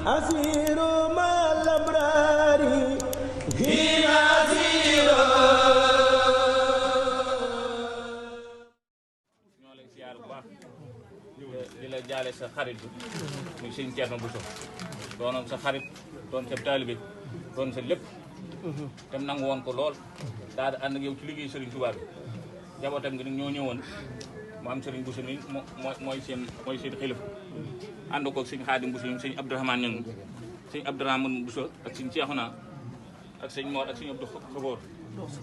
أسير مع الأبرار هنا أسير ñoo lay siyaar bu baax di la jaale sa xarit bi muy sëñ Thierno Bousso doonoon sa xarit doon sa taalibe doon sa lépp te nangu woon ko lool daal di ànd ak yow ci liggéey Serigne Touba bi jabootam gi nag ñoo ñëwoon mu am Serigne Bousso mi mooy seen xilifa ànd ko sëñ Xaadim Bousso yi sëñ Abdourahmane ñoom sëñ Abdourahmane Bousso ak sëñ Cheikhouna ak sëñ Mor ak sëñ Abdou Xaboor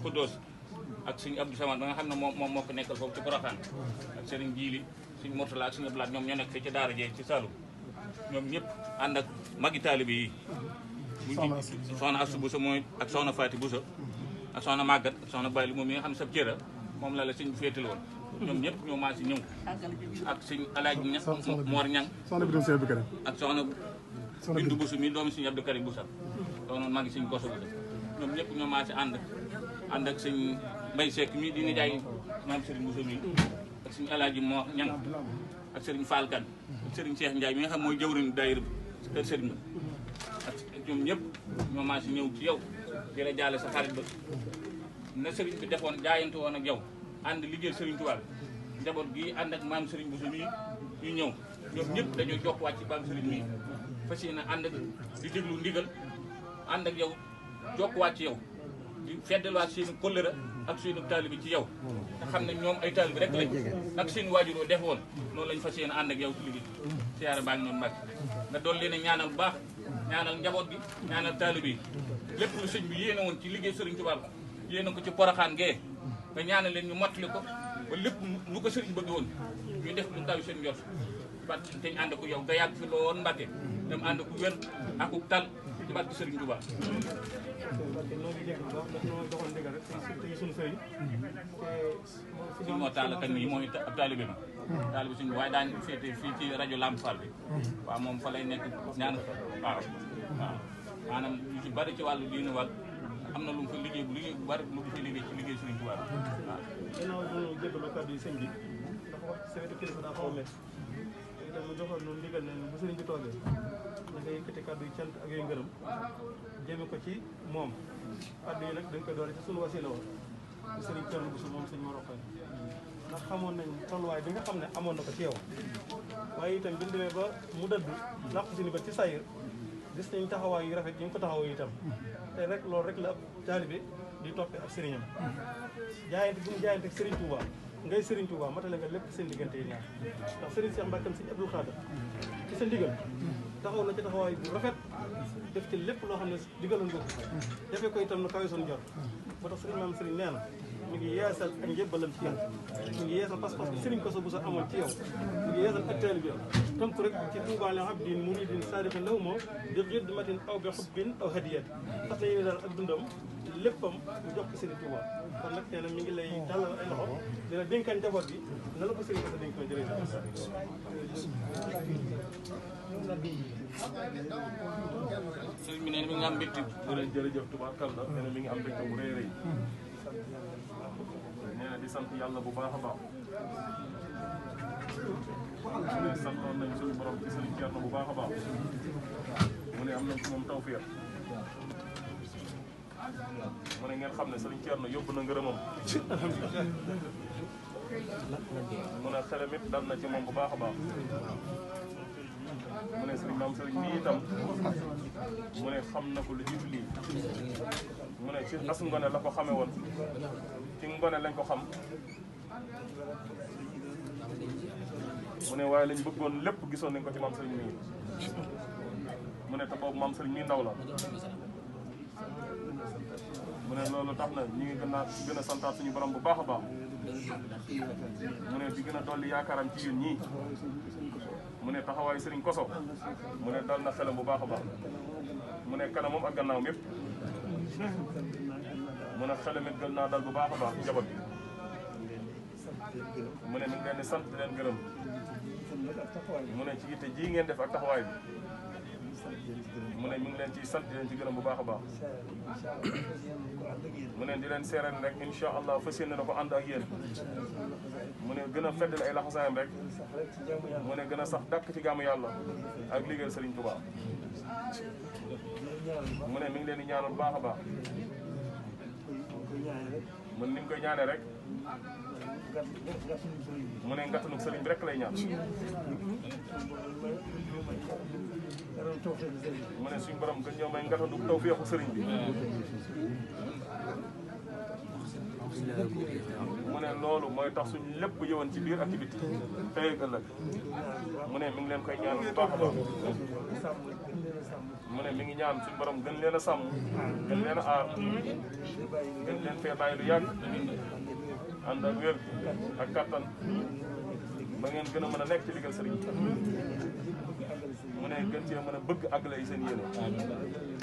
Xuddoos ak sëñ Abdou Samad ba nga xam ne moom moo ko nekkal foofu ci Porokhane ak Serigne Djili sëñ Mourtala ak sëñ Abdoulaye ñoom ñoo nekk fii ci daara jee ci Saloum ñoom ñëpp ànd ak magi taalibe yi soxna Assou Bousso mooy ak soxna Fati Bousso ak soxna Maguette ak soxna Bayli moom mi nga xam ne sab cëra moom la sëñ bi féetal woon ñoom ñëpp ñoo maa si ñëw ak sëñ Alaaji Ñang Moor Ñang ak soxna Bindu Bousso mi doomi sëñ Abdou Karim Bousso doonoon maa ngi sëñ Koso Bousso ñoom ñëpp ñoo maa si ànd ak sëñ Mbay Seck mii di nijaay maam Serigne Bousso mi ak sëñ Alaaji Moor Ñang ak Serigne Fall Kane ak Serigne Cheikh Ndiaye mi nga xam mooy jëwriñu daayira kër Serigne ak ñoom ñëpp ñoo maa si ñëw ci yow di la jaale sa xarit ba na Serigne bi defoon jaayante woon ak yow ànd liggéey Serigne Touba njaboot gi ànd ak maam Serigne Bousso mii ñu ñëw ñoom ñëpp dañoo jox wàcc ci maam Serigne mii fas yéene ànd ak di déglu ndigal ànd ak yow jokk wàcc yow di feddalwaat seeni kóllëre ak seeni taalibe ci yow te xam ne ñoom ay taalibe rek lañ ak seen waajuroo def woon noonu lañ fas yéene ànd ak yow ci liggéey siyaare baa ngi noonu Mbàkke nga doon leen a ñaanal bu baax ñaanal njaboot gi ñaanal taalibe yi lépp lu sëñ bi yéene woon ci liggéey Serigne Touba yéene ko ci Porokhane gee nga ñaanal leen ñu mottali ko ba lépp lu ko sëriñ bëgg woon ñu def lu taw seen njort parce que dañ ànd ko yow nga yàgg fi lool Mbàkke dem ànd ko wér ak tal ci barke Serigne Touba suñu moo taal kan nii mooy ab taalibe ma taalibe suñu waaye daañu féete fii ci rajo Lamp Fall bi waaw moom fa lay nekk ñaan waaw maanaam ñu ci bari ci wàllu diine wàll am na lu mu fa liggéey bu bari lu mu fi liggéey ci liggéey Serigne Touba waaw ginnaaw bu ñu jégalu kàddu yi sëñ bi ndax wax sa wetu kilifa daa xaw a métti léegi nag mu joxoon noonu ndigal ne bu sëriñ bi toogee da ngay yëkkati kàddu yi cant ak yooyu ngërëm jëme ko ci moom kàddu yi nag dañ koy doore ci sunu wasila woon ci sëriñ Thierno Bousso moom sëñ Mor Rokhaya ndax xamoon nañ tolluwaay bi nga xam ne amoon na ko ci yow waaye itam bi ñu demee ba mu dëddu làq si ni ba ci sayir gis nañ taxawaay yu rafet yi nga ko taxaw itam te rek loolu rek la ab taalibe di toppee ak sëriñam jaayante bi mu jaayante ak Serigne Touba ngay Serigne Touba matale nga lépp seen diggante yi ñaar ndax Serigne Cheikh Mbacke Serigne Abdou Khadre ci sa ndigal taxaw na ci taxawaay bu rafet def ci lépp loo xam ne digaloon nga ko defee ko itam na kawe son jot ba tax Serigne maam Serigne nee na mi ngi yeesal ak njëbbalam ci yow mi ngi yeesal pas-pas bi Serigne Kosso Bousso amoon ci yow mi ngi yeesal ak taalibe bi tënk rek ci Touba li abdin muridin sadiqin law moo bi xidmatin aw bi xubbin aw hadiyat tax na yéen daal ak dundam léppam mu jox ko Serigne Touba kon nag nee na mi ngi lay dalal ay loxo dina dénkaan njaboot bi na la ko Serigne Kosso dénk ko jërëjëf sëriñ bi nee na mi ngi am mbégte jërëjëf tubaarkalla nee na mi ngi am mbégte bu rëy rëy nee na di sant yàlla bu baax a baax mu ne santoon nañ suñu borom ci Serigne Thierno bu baax a baax mu ne am nañ ci moom tawfeex mu ne ngeen xam ne Serigne Thierno yóbbu na ngërëmam mu ne xelam it dal na ci moom bu baax a baax mu ne Serigne maam Serigne nii itam mu ne xam na ko lu jiitu lii mu ne ci as ngone la ko xamee woon ci ngone lañ ko xam mu ne waaye lañ bëggoon lépp gisoon nañ ko ci maam Serigne nii mu ne te boobu maam Serigne nii ndaw la mu ne loolu tax na ñu ngi gën a santaat suñu borom bu baax a baax mu ne di gën a dolli yaakaaram ci yéen ñii mu ne taxawaayu Serigne Kosso mu ne dal na xelam bu baax a baax mu ne kanamam ak gannaawam yëpp mu ne xelam it gën naa dal bu baax a baax njaboot bi mu ne mi ngi leen di sant di leen gërëm mu ne ci yitte ji ngeen def ak taxawaay bi mu ne ne mi ngi leen ciy sant di leen ci gërëm bu baax a baax mu ne di leen seereen rek incha allah fas yéene na ko ànd ak yéen mu ne gën a feddal ay laxasaayam rek mu ne gën a sax dàkk ci gàmmu yàlla ak liggéeyal Serigne Touba mu ne mi ngi leen di ñaanal bu baax a baax mu ne ni mu koy ñaanee rek mu ne ngattanu Serigne bi rek lay ñaan mu ne suñu borom gën ñëw may ngattanu tawfeexu Serigne bi mu ne loolu mooy tax suñu lépp yëwoon ci biir activité tey ak ëllëg mu ne mi ngi leen koy ñaan bu baax a baax mu ne mi ngi ñaan suñu borom gën leen a sàmm gën leen a aar gën leen fee bàyyi lu yàgg ànd ak wér ak kattan ba ngeen gën a mën a nekk ci liggéey sëriñ mu ne gën cee mën a bëgg àggale yi seen yéene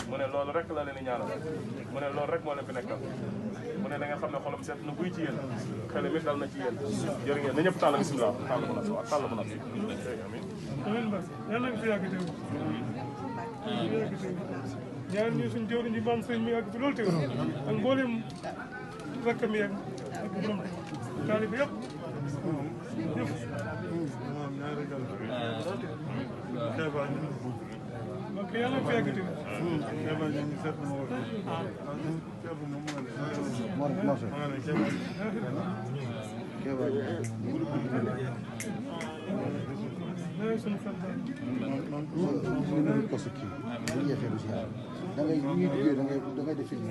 mu ne loolu rek la leen di ñaanal mu ne loolu rek moo leen fi nekkal mu ne da nga xam ne xolam seet na buy ci yéen xel mi dal na ci yéen jërë ngeen na ñëpp tàll bisimilah tàll bu nag tàll bu nag amiin yàlla na fi yàgg teew ñaan ñu suñu jëwriñ ji maam sëriñ mi yàgg fi loolu teew ak mboolem rakkam yi ak borom taalibe yëpp ok yàlla na fi yàgg teew ko sukki bu yeexee du si da ngay def film